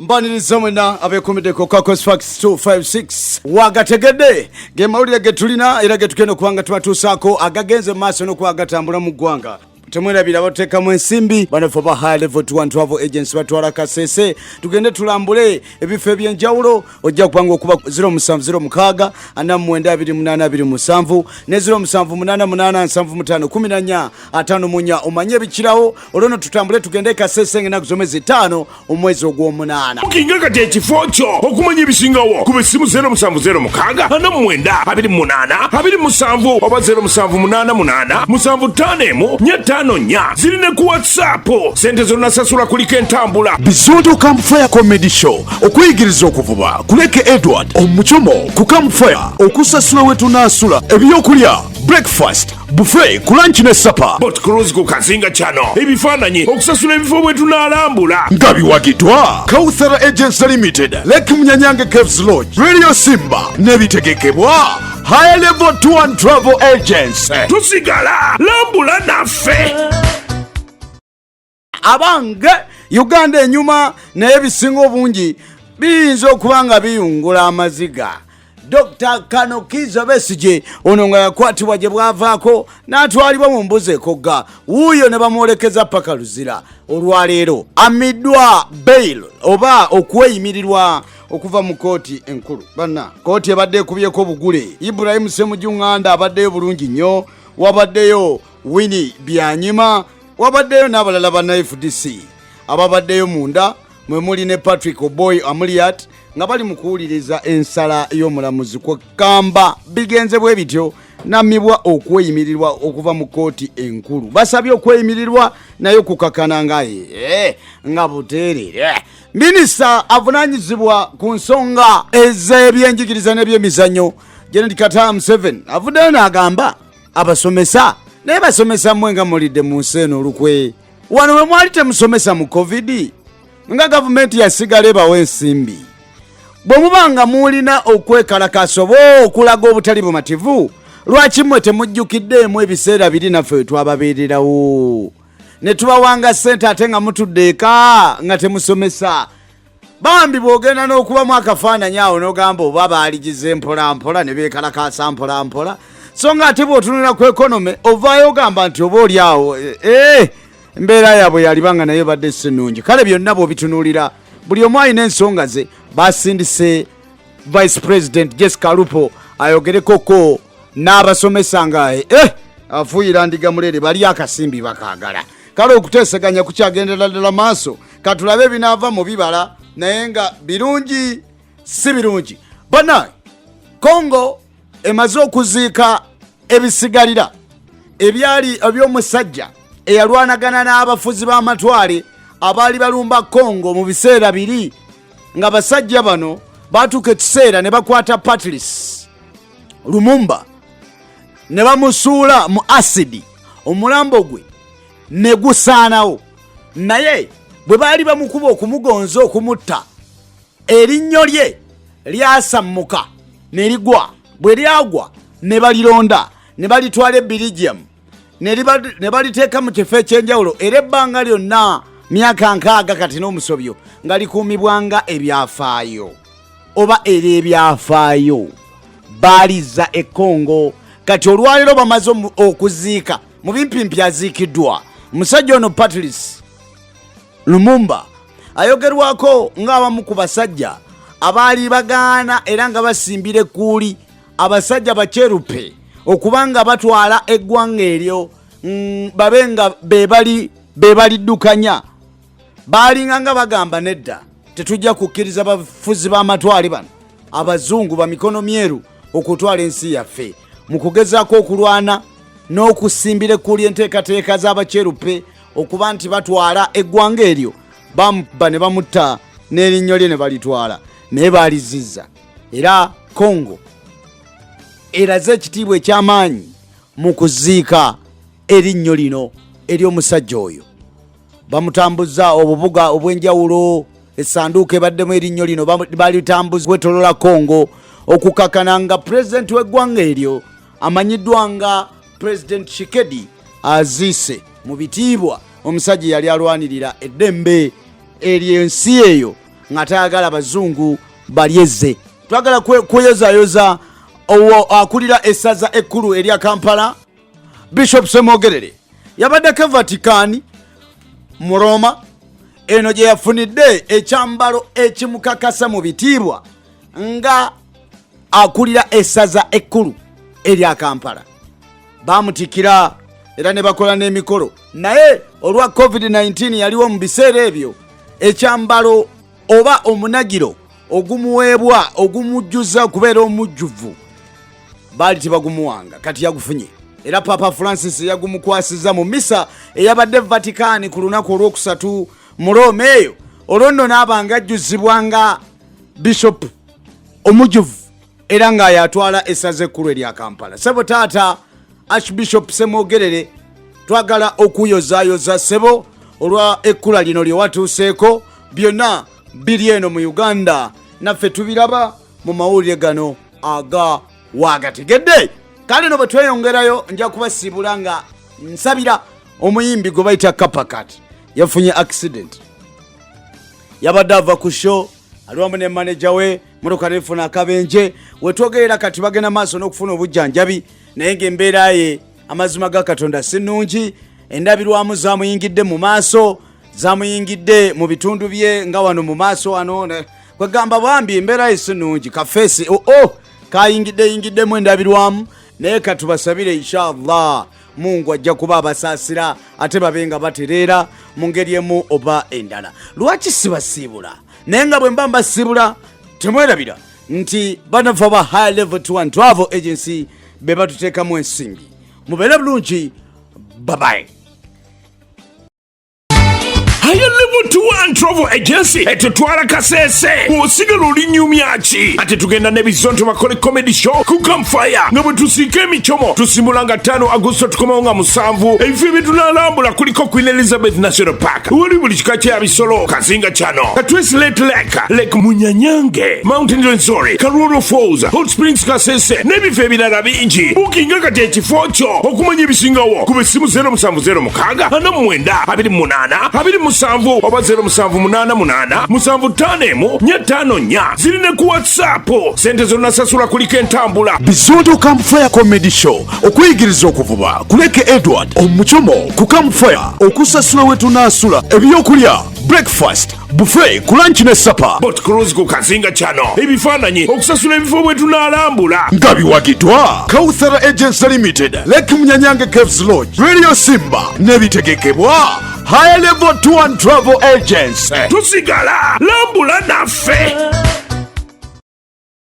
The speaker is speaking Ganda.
Mbaniriza mwena abeekumiddeko Kakos Fax 256. Wagategedde ge mawulire ge tulina era ge tugenda okuba nga tubatuusaako agagenze mu maaso n'okuba gatambula mu ggwanga. Temwerabira bateekamu ensimbi banafe ba High Level 2 Travel Agency batwala Kasese, tugende tulambule ebifo eby'enjawulo. Ojja kuba nga okuba 0706 4928 27 ne 0788 75 14 54 omanye ebikirawo. Olwo no tutambule tugende e Kasese ng'ennaku z'omwezi 5 omwezi ogw'omunaana. Bukinga kati ekifo kyo. Okumanya ebisingawo, kuba essimu 0706 49 28 27 oba 0788 751 454. Ziri ne ku WhatsApp. Sente zonna sasula, kuliko entambula. Bizonto Campfire Comedy Show, okuyigiriza okuvuba kuleke Edward omucomo ku campfire, okusasula we tunaasula, ebyokulya, breakfast buffet ku lunch ne supper. Boat cruise ku kazinga kyano, ebifaananyi, okusasula ebifo bwe tunaalambula. Nga biwagiddwa Kauthara Agency Limited, Lake Munyanyange Caves Lodge, Radio Simba n'ebitegekebwa High Level Tour and Travel Agency. Tusigala lambula naffe. Abange, Uganda enyuma, naye ebisinga obungi biyinza okuba nga biyungula amaziga. Dr Kanokiza Besigye ono nga yakwatibwa gye bwavaako n'atwalibwa mu mbuzi ekogga wuuyo ne bamwolekeza paka Luzira, olwaleero amiddwa bail oba okweyimirirwa okuva mu kooti enkulu. Banna kooti ebadde ekubyeko obugule. Ibrahimu Semuju Ŋŋanda abaddeyo bulungi nnyo, wabaddeyo Winnie Byanyima, wabaddeyo n'abalala banna FDC ababaddeyo munda, mwe muli ne Patrick Oboi Amuliat, nga bali mu kuwuliriza ensala y'omulamuzi. Kwekamba bigenze bwe bityo, nammibwa okweyimirirwa okuva mu kooti enkulu. Basabye okweyimirirwa naye okukakana nga nga buteerere. Minisita avunanyizibwa ku nsonga ez'ebyenjigiriza n'ebyemizannyo, Janet Kataaha Museveni, avuddeyo n'agamba abasomesa, naye basomesa mmwe nga mulidde mu nsi eno olukwe. Wano we mwali temusomesa mu COVID, nga gavumenti yasigala ebawa ensimbi. Bwe muba nga mulina okwekalakasa oba okulaga obutali bumativu, lwaki mmwe temujjukiddeemu ebiseera biri naffe we twababeererawo ne tubawanga ssente, ate nga mutudde eka nga temusomesa? Bambi, bw'ogenda n'okubamu akafaananyi awo n'ogamba oba baaligize mpolampola ne beekalakaasa mpolampola, so nga ate bw'otunula ku economy ovaayo ogamba nti oba oli awo embeera yaabwe yaliba nga naye badde si nnungi. Kale byonna bw'obitunuulira, buli omu alina ensonga ze. Basindise Vice President Jessica Alupo ayogerekoko n'abasomesa nga afuuyira ndiga mulere, bali akasimbi bakaagala. Kale okuteeseganya kukyagendera ddala maaso, katulabe ebinaava mu bibala, naye nga birungi si birungi. Bana Congo emaze okuziika ebisigalira ebyali eby'omusajja eyalwanagana n'abafuzi b'amatwale abaali balumba Congo mu biseera biri, nga basajja bano batuuka ekiseera ne bakwata Patrice Lumumba ne bamusuula mu asidi, omulambo gwe ne gusaanawo. Naye bwe baali bamukuba okumugonza okumutta, erinnyo lye lyasammuka ne ligwa. Bwe lyagwa ne balironda ne balitwala e Belgium ne baliteeka mu kifo ekyenjawulo, era ebbanga lyonna myaka 60 kati n'omusobyo nga likuumibwanga ebyafaayo oba ery'ebyafaayo. Baalizza e Congo. Kati olwaleero bamaze okuziika mu bimpimpi, aziikiddwa omusajja ono Patrice Lumumba, ayogerwako ng'abamu ku basajja abaali bagaana era nga basimbira ekkuuli abasajja bakyerupe okuba nga batwala eggwanga eryo, babe nga bebaliddukanya. Baalinga nga bagamba, "Nedda, tetujja kukkiriza bafuzi b'amatwale bano abazungu bamikono myeru okutwala ensi yaffe." Mu kugezaako okulwana n'okusimbira ekkuuli enteekateeka z'abakyerupe okuba nti batwala eggwanga eryo, bamuba ne bamutta n'erinnyo lye ne balitwala, naye baalizizza. Era Congo eraze ekitiibwa eky'amaanyi mu kuziika erinnyo lino ery'omusajja oyo. Bamutambuza obubuga obw'enjawulo, essanduuko ebaddemu erinnyo lino balitambuza kwetolola Congo, okukakana nga pulezidenti w'eggwanga eryo amanyiddwa nga Pulezidenti Tshisekedi aziise mu bitiibwa omusajja yali alwanirira eddembe ery'ensi eyo. Nga tayagala bazungu balyezze. Twagala kweyozayoza owo akulira essaza ekkulu erya Kampala, Bishop Ssemwogerere. Yabaddeko Vatican mu Roma, eno gye yafunidde ekyambalo ekimukakasa mu bitiibwa nga akulira essaza ekkulu erya Kampala. Bamutikira era ne bakola n'emikolo, naye olwa COVID-19 yaliwo mu biseera ebyo, ekyambalo oba omunagiro ogumuweebwa ogumujjuza okubeera omujjuvu baali tebagumuwanga. Kati yagufunye, era Papa Francis yagumukwasiza mu misa eyabadde Vatican ku lunaku olwokusatu mu Roma eyo. Olwo nno naaba nga ajjuzibwa nga bishop omujjuvu era nga yatwala essaza ekkulu erya Kampala. Sebo taata Archbishop Semwogerere, twagala okuyozayoza sebo olwa ekkula lino lye watuuseeko. Byonna biri eno mu Uganda, naffe tubiraba mu mawulire gano aga wagategedde. Kale no bwe tweyongerayo, nja kubasiibula nga nsabira omuyimbi gwe bayita Kapakat. Yafunye accident, yabadde ava ku show ali wamu ne manager we, motoka nefuna akabenje. Wetwogerera kati bagenda maaso n'okufuna obujjanjabi, naye ngaembeera ye, amazima ga Katonda, si nnungi. Endabirwamu zamuyingidde mu maaso, zamuyingidde mu bitundu bye nga wano mu maaso wano. Kwegamba bwambi embeera ye si nnungi, kafeesi oo oh, kayingidde yingiddemu endabirwamu. Naye katubasabire, inshallah Mungu ajja kuba abasaasira ate babe nga batereera mu ngeri emu oba endala. Lwaki sibasiibula? Naye nga bwe mba mbasiibula, temwerabira nti banafa ba High Level Tour and Travel Agency be batuteekamu ensimbi. Mubeere bulungi, babaye. Higher Level Tour and Travel Agency etutwala Kasese, bw'osigala olinyumya ki? Ate tugenda n'ebizonto bakole comedy show ku campfire nga bwe tusiika emicomo. Tusimbula nga 5 Agusto, tukomawo nga 7. Ebifo ebyetunalambula kuliko Queen Elizabeth National Park, wali buli kika kya bisolo, Kazinga Channel, Katwesi Lake, Lake Munyanyange, Mountain Rwenzori, Karoro Falls, Hot Springs Kasese n'ebifo ebirala bingi. Bukinga kati ekifo kyo. Okumanya ebisingawo, kuba essimu 0706 49 28 27 oba 0788 751 454. Ziri ne ku WhatsApp. Sente zonna sasula, kuliko entambula. Bizonto Campfire Comedy Show, okuyigiriza okuvuba kuleke Edward omucomo ku campfire, okusasula we tunaasula, ebyokulya, breakfast buffet ku lunch ne supper, boat cruise ku Kazinga Channel, ebifaananyi, okusasula ebifo bwe tunaalambula, nga biwagiddwa Kauthara Agency Limited, Lake Munyanyange Caves Lodge, Radio Simba, n'ebitegekebwa Higher Level Tour and Travel Agency. Tusigala lambula naffe.